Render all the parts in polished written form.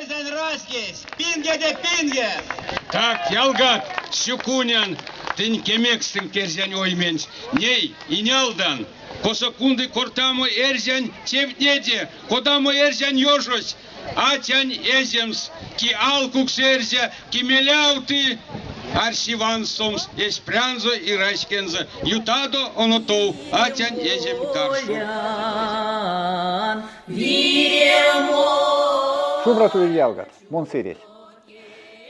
Эрзянь раськесь, пингеде пингес! Так, ялгат, сюкунян, тынь кемекстынк эрзянь ойменть. Ней, инялдан, косо кунды кортамо эрзянь тевтнеде, кодамо эрзянь ёжось, атянь эземс, ки алкукс эрзя, ки мелявты, арси ванстомс эсь прянзо и раськензэ. Ютадо оно тов, атянь эзем каршо. Шумбрат улить ялгат, мон Сыресь.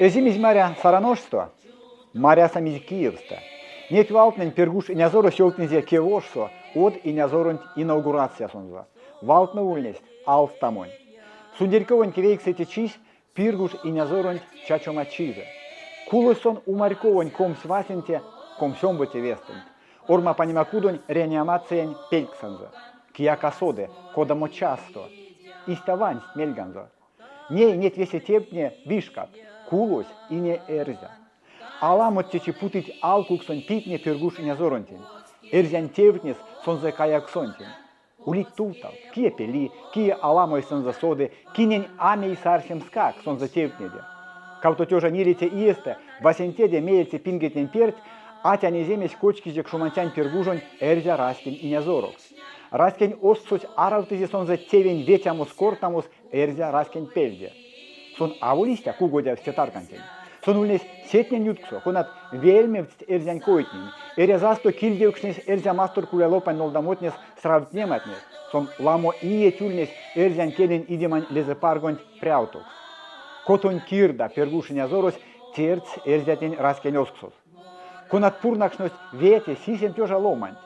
Эзимизь маря Сараношсто, марясамизь Киевстэ. Неть валтнэнь Пергуш инязорось ёвтнизе Кевошсо од инязоронть инаугурациясонзо. Валтнэ ульнесть алстамонь. Сундерьковонь кевейксэте чись Пиргуж инязоронть чачома чизэ. Кулось сон умарьковонь комсьвасенце комсьомбоце вестэнть. Ормапанема кудонь реанимациянь пельксэнзэ. Кияк а соды, кодамо чассто. Истя вансть мельганзо. Ней неть весе тевтне вишкат, кулось ине эрзя. Аламот течи путыть алкуксонь питне Пиргуж инязоронтень. Эрзянь тевтнес сонзэ каявксонтень. Улить тувталт, кие пели, кие аламо эсензэ соды, кинень а мейс арсемскак сонзэ тевтнеде. 24 иестэ, васенцеде меельце пингетнень перть, атянь эземесь кочкизе Кшуманцянь Пиргужонь эрзя раськень инязорокс. Раськень озксось аравтызе сонзэ тевень ветямос-кортамос эрзя раськень пельде. Сон аволь истя кугодявсь те таркантень. Сон ульнесь сетнень ютксо, конат вельмевтсть эрзянь койтнень, эрязасто кильдевкшнесь эрзя мастор кулялопань нолдамотнес сравтнематнес. Сон ламо иеть ульнесь эрзянь келень идемань лезэпаргонть прявтокс. Котонь кирда Пергуш инязорось тердсь эрзятнень раськень озксос, конат пурнакшность вете-сисем тёжа ломанть.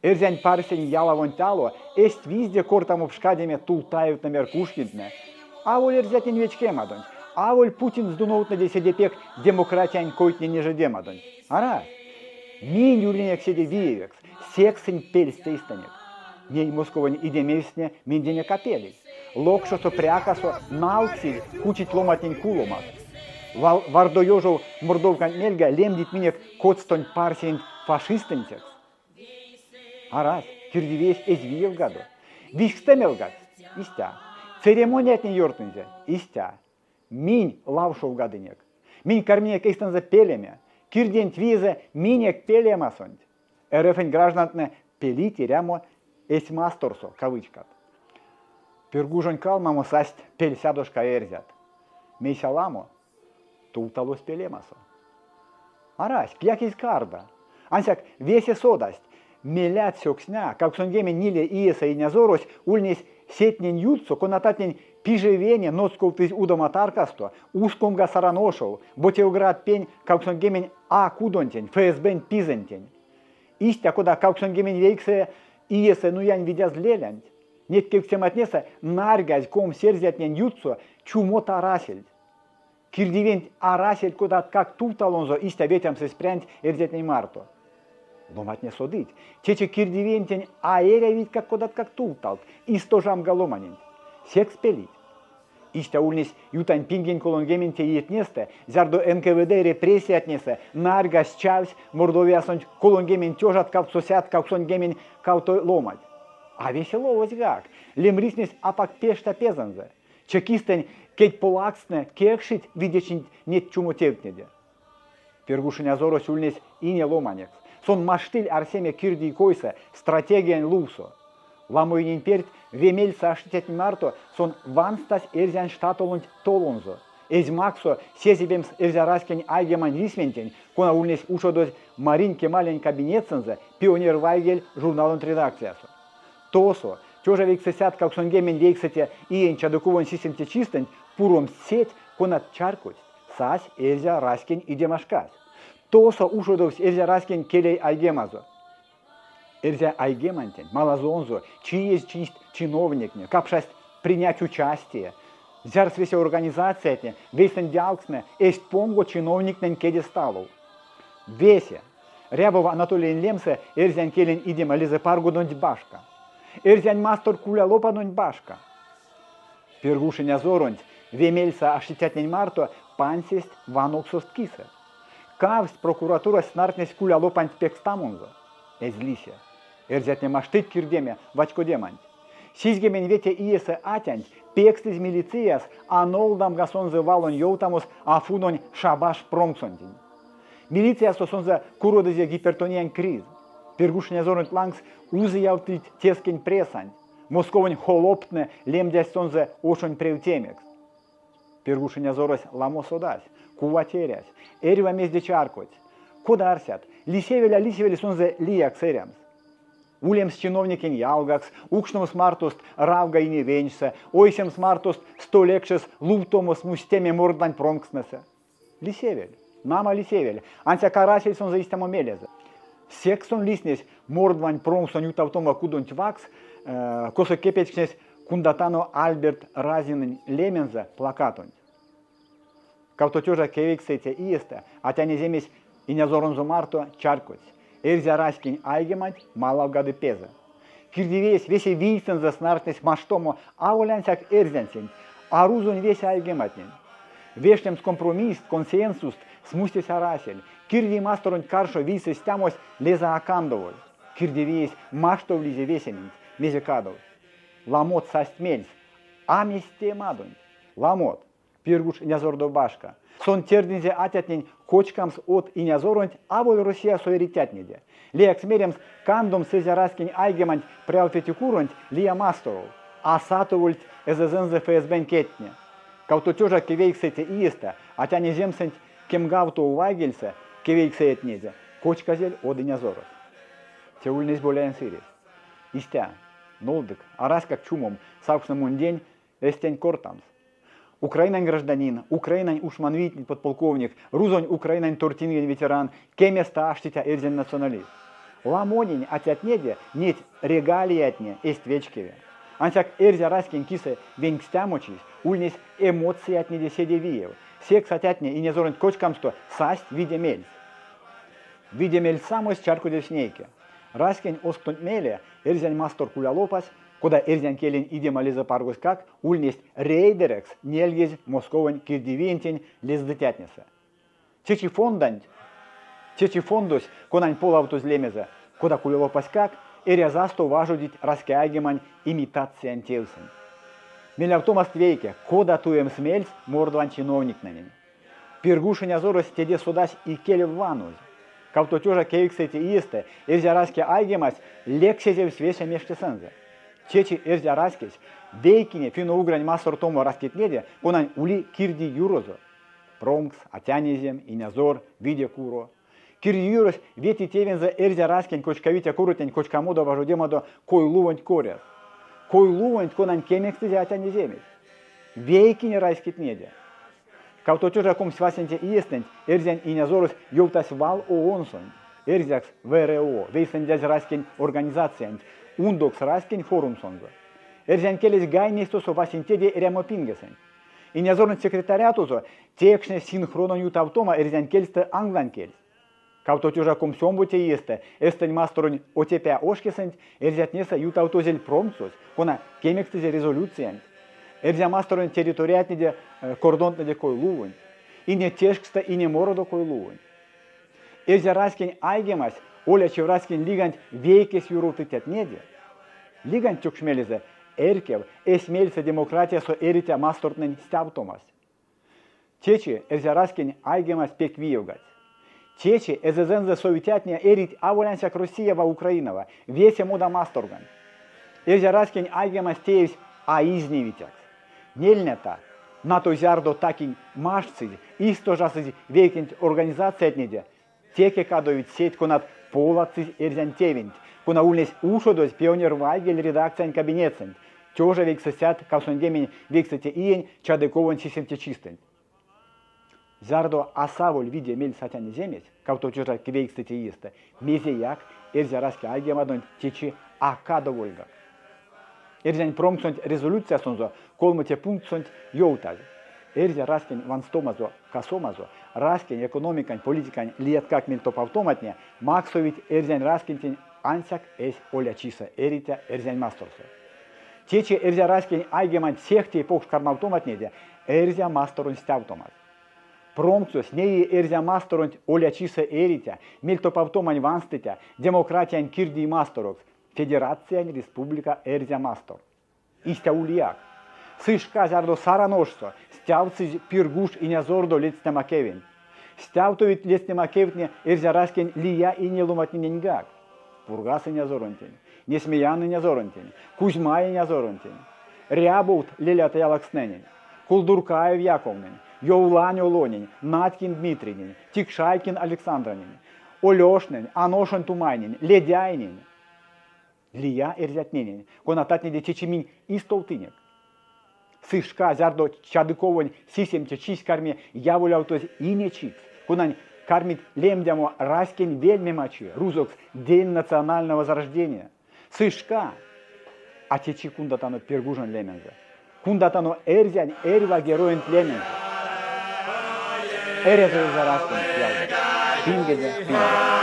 Эрзянь парсень ялавонть ало эзть визде кортамо пшкадеме Тултаевтне-Меркушкинтнэ. Аволь эрзятнень вечкемадонть, аволь Путин Здуновтнеде седе пек демократиянь койтнень нежедемадонть. Арась. Минь ульнинек седе виевекс, секс сынь пельсть эйстэнек. Ней Московонь идемевстне минденек а пелить. Локшосо прякасо налксить, кучить ломатнень куломат. Вардо-ёжов мордовканть мельга лемдить минек коцтонь парсенть фашистэнтекс. Арась, кирдивиесь эзь виевгадо. Визькстэ мелгадсь. Истя. Церемониятне ёртынзе. Истя. Минь лавшовгадынек. Минь карминек эйстэнзэ пелеме. Кирденть виезэ минек пелемасонть. РФ-нь граждантнэ пелить эрямо эсь масторсо, кавычкат. Пиргужонь калмамо састь пельсядошка эрзят. Мейсь аламо? Тувталось пелемасо. Арась, кияк эзь карда. Ансяк весе содасть, мелят сёксня, 84 иесэ инязорось ульнесь сетнень ютксо, конататнень пиже вене ноцковтызь удома таркасто, ускомга Саран ошов, Ботевград пень 80 А кудонтень, ФСБ-нь пизэнтень. Истя, кода 89 иесэ Нуянь Видяз лелянть, неть кевкстематнесэ нарьгазь 20 эрзятнень ютксо чумот арасельть. Кирдивенть арасельть кодаткак тувталонзо истя ветямс эсь прянть эрзятнень марто. Ломатне содыть, течи кирдивентень а эрявитькак кодаткак тувталт, истожамга ломаненть. Секс пелить. Истя ульнесь ютань пингень 30 иетнестэ, зярдо НКВД репрессиятнесэ нарьгась чавсь Мордовиясонть 30 тёжат 882 ломанть. А весе ловоськак, лемриснесь апак пешта пезэнзэ. Чекистэнь кедьполакстнэ кекшить видечинть неть чумо тевтнеде. Пергуш инязорось ульнесь ине ломанекс. Сон маштыль арсеме кирдий койсэ, стратегиянь лувсо. Ламо иень перть ве мельсэ аштицятнень марто сон ванстась эрзянь штатолонть толонзо. Эзь максо сезевемс эрзя раськень айгемань рисьментень, кона ульнесь ушодозь Маринь Кемалень кабинетсэнзэ Пионер вайгель журналонть редакциясо. Тосо, 1989 иень чадыковонь сисемце чистэнть пуромсть сеть, конат чарькодсть, сась эрзя раськень идема шкась. Тосо ушодовсь эрзя раськень келей айгемазо. Эрзя айгемантень малазонзо чиезь чийсть чиновниктне, капшасть принять участие. Зярс весе организациятне, вейсэндявкстнэ эзть понго чиновниктнень кедест алов. Весе, Рябова Анатолиень лемсэ эрзянь келень идема лезэпаргодонть башка. Эрзянь мастор кулялопадонть башка. Пергуш инязоронть ве мельсэ аштицятнень марто пансесть вановксост кисэ. Кавсть прокуратурась снартнесь кулялопанть пекстамонзо. Эзь лисе. Эрзятне маштыть кирдеме вачкодеманть. 75 иесэ атянть пекстызь милицияс, а нолдамга сонзэ валонь ёвтамос Афунонь шабаш промксонтень. Милициясо сонзэ куродызе гипертониянь криз. Пиргуж инязоронть лангс узыявтыльть тескень прессанть. Московонь холоптне лемдясть сонзэ ошонь превтемекс. Пиргуж инязорось ламо содась, кувать эрясь, эрьва мезде чарькодсь. Кода арсят, лисевель а лисевель сонзэ лиякс эрямс? Улемс чиновникень ялгакс, укшномс мартост равга иневенчсэ, ойсемс мартост столь экшс лувтомо смусттеме мордвань промкстнэсэ. Лисевель. Нама, лисевель. Ансяк арасель сонзэ истямо мелезэ. Секс сон лиснесь мордвань промксонь ютавтома кудонть ваксс, косо кепедькшнесь Кундатано Альберт Разинэнь лемензэ плакатонть. 2900 иестэ атянеземесь инязоронзо марто чарькодсь, эрзя раськень айгеманть малавгады пезэ. Кирдивиесь весе вийсэнзэ снартнесь маштомо аволь ансяк эрзянсенть, а рузонь весе айгематнень. Вешнемс компромисст, консенсуст смустесь арасель, кирдий масторонть каршо вийсэ стямось лезэ а кандоволь. Кирдивиесь маштовлизе весементь, мезе кадовсь. Ламот састь мельс, а мезть теемадонть. Ламот. Пиргуж инязордо башка. Сон тердинзе атятнень кочкамс од инязоронть аволь Россиясо эрицятнеде. Лиякс меремс, кандомс эрзя раськень айгеманть прявтветикуронть лия масторов. А сатовольть эзэзэнзэ ФСБ-нь кедтне. 2900 иестэ атянеземсэнть кемгавтово вайгельсэ кевейксэетнеде кочказель од инязорось. Те ульнесь Боляень Сыресь. Истя, нолдык, араськак чумом, савкшны мондень эстень кортамс. Украинань гражданин, Украинань ушманвийтнень подполковник, рузонь Украинань тортингень ветеран, кеместэ аштиця эрзянь националист. Ламонень атятнеде неть регалиятне эзть вечкеве. Ансяк эрзя раськень кисэ венькстямочись ульнесь эмоциятнеде седе виев, секс атятне инязоронть кочкамсто састь виде мельс. Виде мельс самось чарькодевсь нейке. Раськень озкстонть мейле Эрзянь Мастор кулялопась, кода эрзянь келень идема лезэпаргоськак, ульнесть рейдерэкс нельгезь Московонь кирдивиентень лездыцятнесэ. Течи фондонть, течи фондось, конань полавтозь лемезэ, кода кулялопаськак, эрязасто важодить раськеайгемань имитациянь тевсэнть. Мелявтомаст вейке, кода туемс мельс мордвань чиновниктненень. Пиргуж инязорось теде содась икелев ванозь. 2900 иестэ эрзя раське айгемась лексезевсь весе мештесэнзэ. Течи эрзя раськесь вейкине финно-угрань мастортомо раськетнеде, конань ули кирди юрозо. Промкс, атянезем, инязор, виде куро. Кирдиюрось вети тевензэ эрзя раськень кочкавиця куротнень кочкамодо важодемадо койлувонть коряс. Койлувонть, конань кемекстызе атянеземесь. Вейкине раськетнеде. 2920 иестэнть эрзянь инязорось ёвтась вал ООН-сонть, эрзякс ВРО, Вейсэндязь раськень организациянть, Ундокс раськень форумсонзо. Эрзянь келесь гайнесь тосо васенцеде эрямопингесэнть. Инязоронть секретариатозо теекшнесь синхрононь ютавтома эрзянь кельстэ англань кельс. 2925 иестэ Эстэнь масторонь Отепя ошкесэнть эрзятнесэ ютавтозель промксось, кона кемекстызе резолюциянть, Эрзя масторонь территориятнеде кордонтнэде койлувонть, ине тешкстэ ине мородо койлувонть. Эрзя раськень айгемась Олячив раськень лиганть вейкесь юровтыцятнеде. Лиганть тёкшмелезэ эрькев, эсь мельсэ демократиясо эриця мастортнэнь стявтомась. Течи эрзя раськень айгемась пек виевгадсь. Течи эзэзэнзэ совицятне эрить аволь ансяк Россиява, Украинава, весе мода масторганть. Эрзя раськень айгемась теевсь а изнявицякс. Мельнята, натой зярдо такинь маштсызь, истожасызь вейкенть организациятнеде, теке кадовить сеть, конат поладсызь эрзянь тевенть, кона ульнесь ушодозь Пионер вайгель редакциянь кабинетсэнть, 1989 иень чадыковонь сисемце чистэнть. Зярдо а саволь виде мель сатянеземесь, 29 иестэ, мезеяк эрзя раське айгемадонть течи а кадовольгак. Эрзянь промксонть резолюциясонзо колмоце пунктсонть ёвтазь: эрзя раськень ванстомазо, касомазо, раськень экономикань, политикань лияткак мельтопавтоматне максовить эрзянь раськентень ансяк эсь олячисэ эриця эрзянь масторсо. Течи эрзя раськень айгеманть сехте покш кармавтоматнеде эрзя масторонь стявтомась. Промксось неи эрзя масторонть олячисэ эриця, мельтопавтомань ванстыця, демократиянь кирдий масторокс, Федерациянь Республика Эрзя Мастор. Истя улияк. Сы шка, зярдо Саран ошсо стявтсызь Пиргуж инязордо ледстнема кевенть. Стявтовить ледстнема кевтне эрзя раськень лия ине ломатнененьгак. Пургас инязоронтень, Несмеян инязоронтень, Кузьма инязоронтень, Рябовт лелят-ялакстнэнень, Кулдуркаев Яковнень, Йовлань Олонень, Надькин Дмитрийнень, Тикшайкин Александранень, Олёшнень, Аношонь Тумайнень, Ледяйнень, лия эрзятненень, конататнеде течи минь истолтынек. Сы шка, зярдо чадыковонь сисемце чись карми яволявтозь инечикс, конань кармить лемдямо раськень вельмемачи, рузокс День национального возрождения. Сы шка, а течи кундатано Пиргужонь лемензэ. Кундатано эрзянь эрьва героенть лемензэ. Эрязо эрзя раськенть ялгась. Пингеде пингес.